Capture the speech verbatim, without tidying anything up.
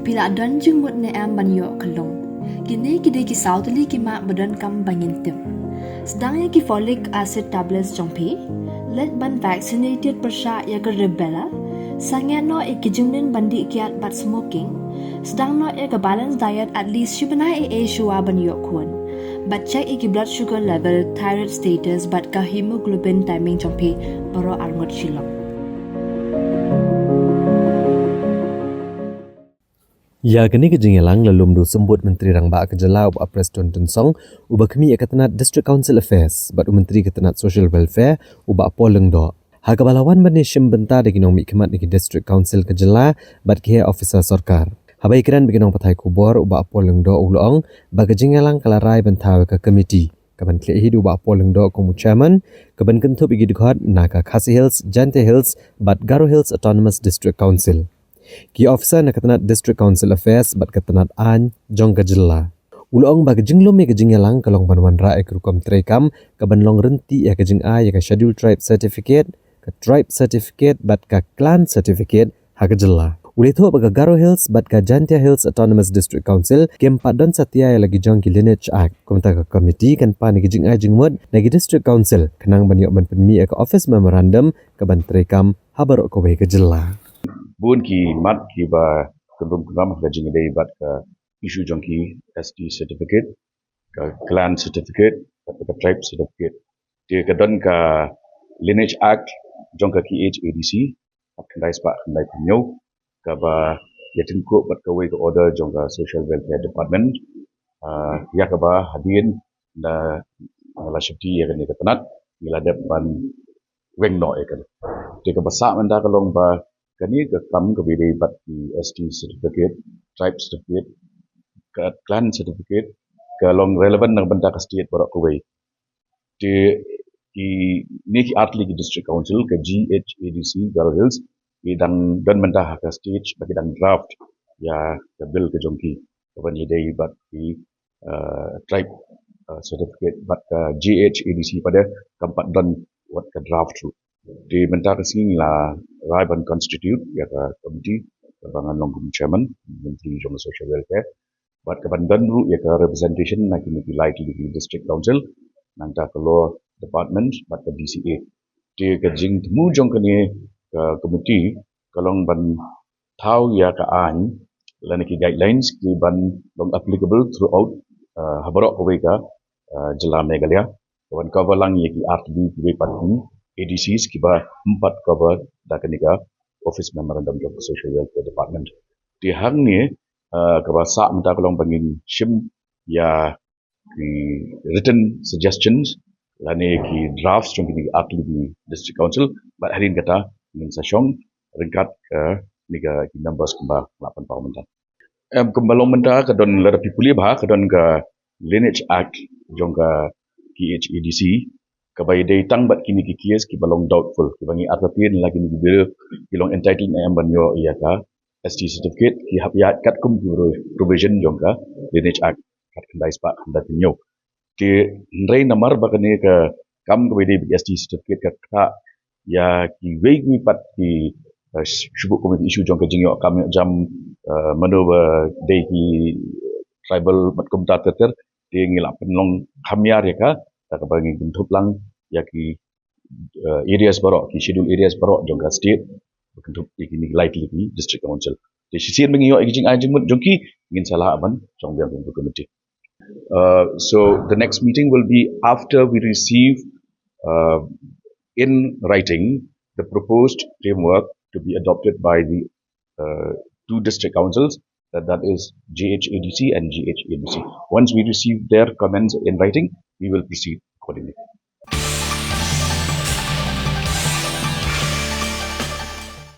Phi la don jingmut ne em ban ïoh ka lung? Kine ki dei ki saw tylli ki mak ba donkam ba ngin tip. Sdang ïa ki folic acid tablets jong phi. Leit ban vaccinated pyrshah ïa ka rubella. Sangeh noh ïa ki jingmlien ban dih kiad bad smoking. Sdang noh ïa ka balanced diet at least shi bnai ei ei shuwa ban ïoh khun. Bad check ïa ki blood sugar level, thyroid status bad ka hemoglobin timing jong phi baroh arngut shilyngngoh. Ïa kane ka jingïalang la lum da u Symbud Myntri Rangbah ka jylla u Bah Prestone Tynsong, uba khmih ïa ka tnat District Council Affairs, bad u Myntri ka tnat Social Welfare, u Bah Paul Lyngdoh. Ha kaba la wan ban ïashim bynta da ki nongmihkhmat na ki District Council ka jylla, bad ki heh officer sorkar. Haba ïakren bad ki nongpathai khubor u Bah Paul Lyngdoh u la ong, ba ka jingïalang ka la rai ban thaw ïa ka committee, kaban khlieh hi da u Bah Paul Lyngdoh kum u chairman, kaban kynthup ïa ki dkhot na ka Khasi Hills, Jaintia Hills, bad Garo Hills Autonomous District Council. Ki officer na ka tnat District Council Affairs bad ka tnat aiñ jong ka jylla. U la ong ba ka jinglum ïa ka jingïalang ka long ban wanrah ïa ka rukom treikam kaban long ryntih ïa ka jingai ïa ka Scheduled Tribe Certificate, ka Tribe Certificate bad ka Clan Certificate ha ka jylla. U la ïathuh ba ka Garo Hills bad ka Jaintia Hills Autonomous District Council kim pat don satia ïa la ki jong ki Lineage Act. Kumta ka committee kan pan ïa ka jingai jingmut na ki District Council khnang ban ïoh ban pynmih ïa ka Office Memorandum kaban treikam ha baroh kawei ka jylla. Bun ki mat kiba kynrum kynram ha ka jingïadei bad ka issue jong ki S T certificate, ka Clan Certificate, bad ka Tribe Certificate. Te ka don ka Lineage Act jong ka K H A D C, khatkhyndai spah khyndaiphew hynñiew, kaba ïatyngkhuh bad kawei ka order jong ka Social Welfare Department. Ah, ïa kaba hadien da nga la shimti ïa kane ka tnat, ngi la dep ban weng noh ïa kane. Te kaba sah mynta ka long ba kane ka kam kaba ïadei bad ki S T certificate, Tribe Certificate, ka Clan Certificate, ka long relevant na ka bynta ka state baroh kawei. Te kine ki artylli ki District Council, ka G H A D C Garo Hills, ki dang don mynta ha ka stage ba ki dang draft ïa ka bill ka jong ki, kaban ïadei bad ki, uh, Tribe, uh, Certificate, bad ka G H A D C pat de kam pat don wat ka draft ruh. Te mynta ka sngi ngi la rai ban constitute ïa ka committee, kaba ngan long kum chairman, Myntri jong ka Social Welfare. Bad kaban don ruh ïa ka representation na kine ki lai tylli ki District Council, nangta ka Law Department bad ka D C A. Te ka jingthmu jong kane ka committee ka long ban thaw ïa ka aiñ lane ki guidelines kiban long applicable throughout, uh, ha baroh kawei ka, uh, jylla Meghalaya. Kaban cover lang ïa ki artylli kiwei pat ki A D Cs kiba ym pat cover da kane ka Office Memorandum jong ka Social Welfare Department. Te hangne, uh, kaba sah mynta ka long ba ngin shim ïa ki written suggestions lane ki drafts jong kine ki artylli ki District Council, bad hadien kata ngin sa shong ryngkat, uh, kine ki members kumba la pynpaw mynta. Em, kumba long mynta ka don, lada phi pule bha, ka don ka Lineage Act jong ka K H A D C, kaba ïadei tang bad kine ki case kiba long doubtful, kiba ngi artatien la kine ki briew ki long entitled ne em ban ïoh ïa ka S T certificate, ki hap ïaid katkum ki provision jong ka Lineage Act khatkhyndai spah khyndaiphew hynñiew. Te hynrei namar ba kane ka kam kaba ïadei bad S T certificate ka ktah ïa kiwei kiwei pat ki, eh, shu buh kum ki issue jong ka jingïoh kam ïoh jam, eh, mano ba dei ki, eh, tribal bad kumta ter ter, te ngi la pynlong kham ïar ïa ka, da kaba ngi kynthup lang ïa ki, eh, areas baroh, ki schedule areas baroh jong ka state, kynthup ïa kine ki lai tylli ki District Council. Te shisien ba ngi ïoh ïa ki jingai jingmut jong ki, ngin sa lah ban shong biang kum ka committee. Uh, so the next meeting will be after we receive, uh, in writing the proposed framework to be adopted by the, uh, two district councils, that, that is G H A D C and G H A D C. Once we receive their comments in writing, we will proceed accordingly.